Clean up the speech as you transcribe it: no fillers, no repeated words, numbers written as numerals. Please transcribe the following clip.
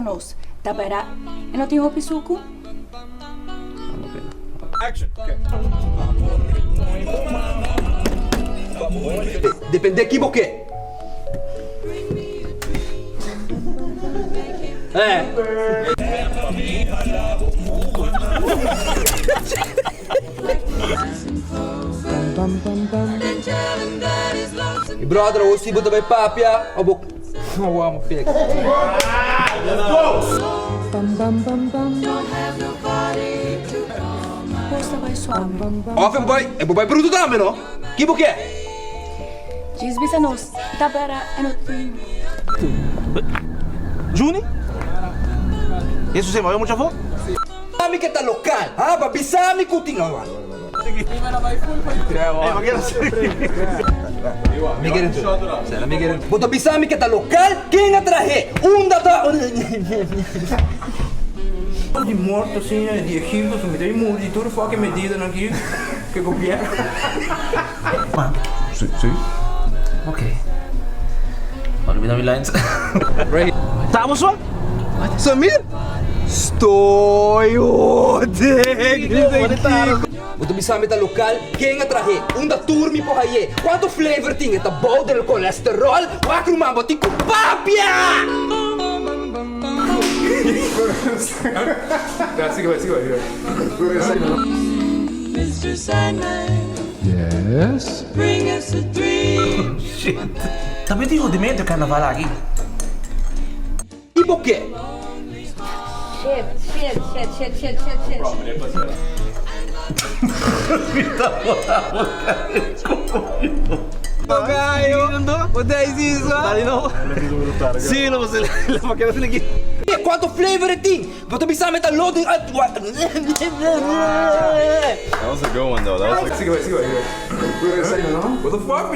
nos, ta bera e no tin hopi suku? Depende ki bo ke. Mi brother awor si bo ta bai papia o bo Bos ta bai suave. Of e bo bai e bo bai bruto tambe no ki bo ke? Djis bisa nos ta bera e no tin. Juni? Yesus se moe mucha afo? Ami ke ta lokal ha ba bisa mi ku tin. Bo ta bisa mi ke ta lokal? Ken a trahe? Unda ta? Di morto asina di Egipto su mi ta muri di tur fucking medidanan ki ke gobierno. Si si. Ok. Ora mi da mi lines. Tamo so? Samir? Stoy hode! Bo ta bisa mi ta lokal? Ken a trahe? Unda tur mi por haye? Kuantu flavor tin? E ta bou den kolesterol? Wak ruman bo tin ku papia! Yes. Shit. Ta miti hodimentu e karnaval aki. I bo ke? Shit, shit, shit, shit, shit, shit, shit. Kuantu flavor e tin? Bo ta bisa mi ta loading up. That was a good one though. That was a What the fuck?